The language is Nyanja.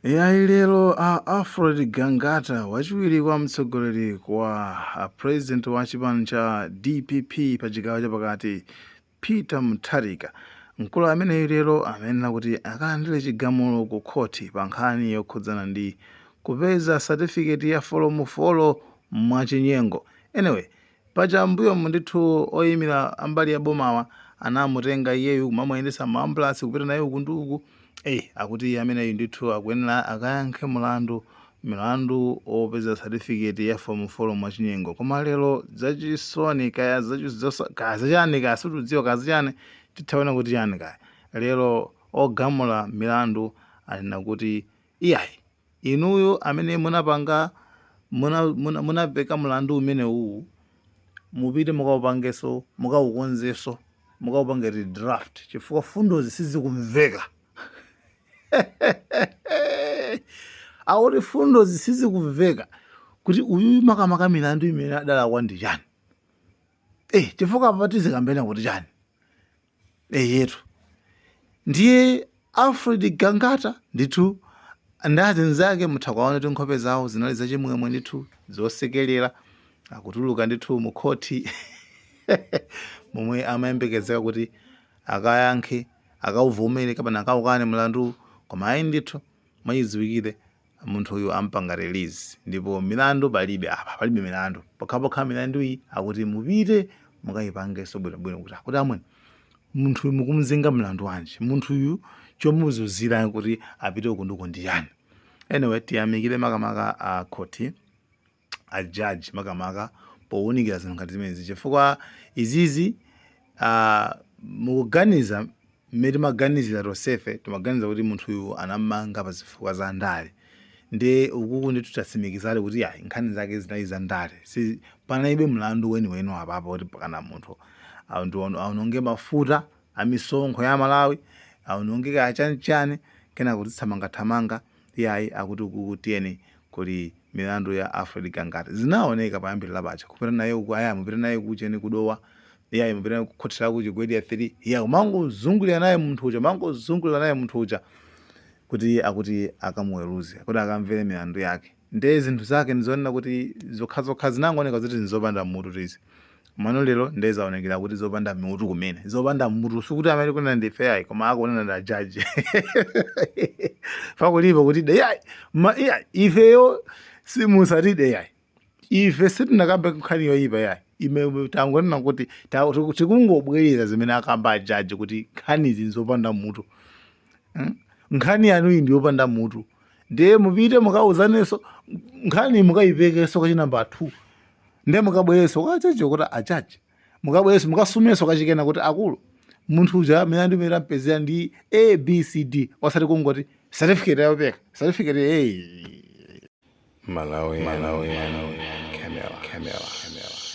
Yayi, lero a Alfred Gangata, wachiwiri kwa mtsogoleri wa a president wa chipani cha DPP pa chigawo chapakati, Peter Mutharika, mkulu ameneyu lero amayenera kuti akalandire chigamulo ku khoti pa nkhani yokhudzana ndi kupeza certificate ya folomu folo mwachinyengo. Anyway, paja m'mbuyomu ndithu oyimira ambali ya bomawa anamutenga iyeyu kumamuyendetsa mu ambulance kupita naye uku ndi uku. Akuti iye ameneyu ndithu akuyenera akayankhe mulandu, milandu opeza certificate ya form 4 mwachinyengo. Koma lero zachisoni kaya kaya zachani, kaya sitikudziwa kaya zachani, tithaona kuti chani kaya. Lero ogamula milandu anena kuti iyayi, inuyo amene munapanga munapeka mlandu umenewuwu, mupite mukaupangenso, mukaukonzenso, mukaupange redraft chifukwa fundozi sizikumveka. Akuti fundozi sizikumveka kuti uyuyu makamaka milandu imene adalakwa ndi chani, chifukwa apa tizikambena kuti chani? Eyetu, ndiye Alfred Gangata ndithu ndi azinzake mutha kuwaona kuti nkhope zawo zinali zachimwemwe ndithu, zosekelera, akutuluka ndithu mu khoti momwe amayembekezeka kuti akayankhe, akauvomere kapena akaukane mlandu. Koma ayi ndithu, mwachidziwikire munthu uyu ampanga release ndipo milandu palibe apa, palibe milandu pokhapokha milandu iyi akuti mupite mukayipangenso bwinobwino kuti akuti amwene, munthu uyu mukumzenga mlandu wanji? Munthu uyu chomuzunzira kuti apite uku ndiko ndi chani? Anyway, tiyamikire makamaka a khoti, a judge makamaka, powunikira zinthu ngati zimenezi, chifukwa izizi mukuganiza mmene timaganizira tonsefe, timaganiza kuti munthu uyu anamanga pa zifukwa za ndale. Ndi ukuku ndithu tatsimikizadi kuti ayi, nkhani zake zinali za ndale, si panalibe mlandu weniweni apapo kuti pakana munthu aononge mafuta amisonkho ya Malawi, aononge kaya chanichani, kena kuti thamangathamanga. Iyayi, akuti ukuku tiyeni kuli milandu ya Alfred Gangata. Zinaoneka payambirira paja kupita naye uku, aya mupita naye kucheni kudowa, iyayi, mupita naye kukhotera ku Chigwediya 3, iya, kumangozungulira naye munthu uja, kumangozungulira naye munthu uja kuti akuti akamuweruze, kuti akamvere milandu yake. Nde zinthu zake ndizonena kuti zokhazokha zinangooneka kuti nzopanda mutu tizi mano. Lero nde zaonekera kuti zopanda mutu kumene, zopanda mutu. Sikuti amene kunena ndife yayi, koma akunena ndi ajaji pakulipo kuti de yayi ma yayi, ifeyo simusatide yayi, ife sitinakambe nkhani yoyipa yayi. Ime tangonena kuti tikungobwereza zimene akamba ajaji kuti nkhanizi nzopanda mutu. Nkhani yanuyi ndi yopanda mutu, ndiye mupite mukauzanenso nkhani, mukayipekenso kachi namba 2, ndiye mukabwereso kwa jaji kuti ajaji mukabwereso mukasumenso kachikena kuti akulu, munthu uja milandu imene tampezera ndi A B C D, osati kungoti certificate yopeka certificate A. Malawi, Malawi, Camera, Camera, Camera.